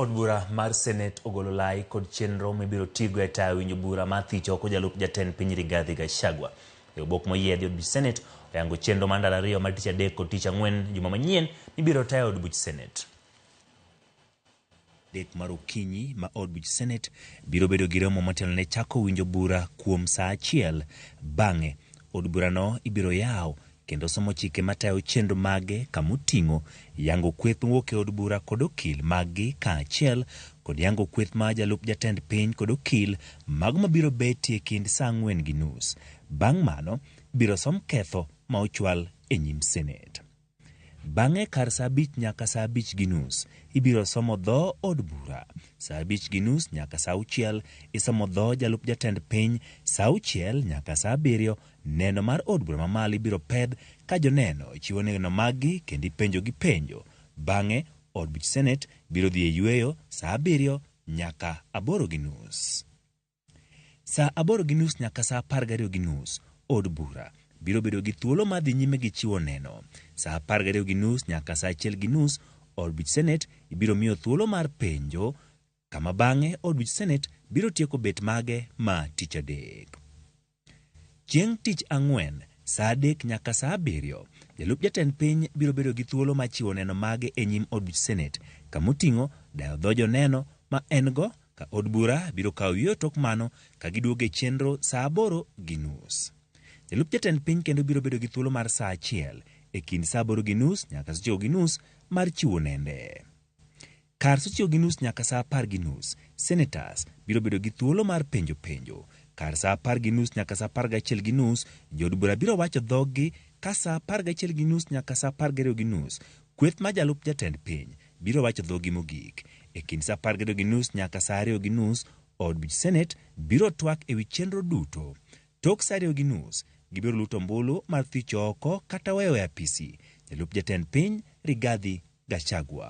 Od bura mar Senet ogolo lai kod chenro mibiro tigo e tayo winjo bura mar thich oko jalup jatend piny Rigathi Gachagua. E obok moyiedhi, od buch Senet oyango chenro mar ndalo ariyo mar Tich Adek kod Tich Ang'wen juma manyien mibiro tayo od buch Senet. Adek mar okinyi ma od buch Senet biro bedo gi romo motelo ne chako winjo bura kuom saa achiel. Bang'e, od burano ibiro yaw kendo somo chike matayo chenro mage kamoting'o yango kweth mowuok e od bura kod okil maggi kaachiel kod yango kweth ma jalup jatend piny kod okil mago mabiro betie kind saa 4:30. Bang' mano, ibiro som ketho ma ochwal e nyim Senet. Bang'e kar saa 5 nyaka saa 5:30 ibiro somo dho od bura. Saa 5:30 nyaka saa 6 isomo dho jalup jatend piny. Saa 6 nyaka saa 7 neno mar od bura mamalo ibiro pedh ka joneno chiwo neno maggi kendo ipenjo gi penjo. Bang'e od buch Senet biro dhi e yueyo saa 7 nyaka 8:30. Saa 8:30 nyaka saa 12:30 od bura biro bedo gi thuolo mar dhi nyime gi chiwo neno. Saa 12:30 nyaka saa 1:30 od buch Senet ibiro miyo thuolo mar penjo kama bang'e od buch Senet biro tieko bet mage ma Tich Adek. Chieng' Tich Ang'wen saa 3 nyaka saa 7 jalup jatend piny biro bedo gi thuolo mar chiwo neno mage e nyim od buch Senet kamoting'o dayo dho joneno ma en go ka od bura biro kawo yueyo tok mano ka giduogo e chenro saa 8:30. Jalup jatend piny kendo biro bedo gi thuolo mar saa 1 e kind saa 8:30 nyaka saa 9:30 mar chiwo nende. Kar saa 9:30 nyaka saa 10:30, senators biro bedo gi thuolo mar penjo penjo. Kar saa 10:30 nyaka saa 11:30, jood bura biro wacho dhoggi ka saa 11:30 nyaka saa 12:30, kweth ma jalup jatend piny biro wacho dhogi mogik. E kind saa 12:30 nyaka saa 2:30, od buch Senet biro twak ewi chenro duto. Tok saa 2:30, gibiro luto ombulu mar thicho oko kata weyo e apisi jalup jatend piny Rigathi Gachagua.